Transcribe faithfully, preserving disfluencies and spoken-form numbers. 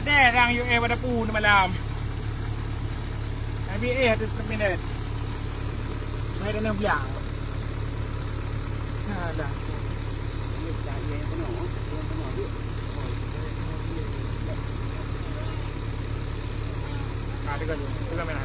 Deh, rang U S pada pu ni malam. Habis eh, tu minit. Saya dah bilang. Alah. Ah, tekan, tekan.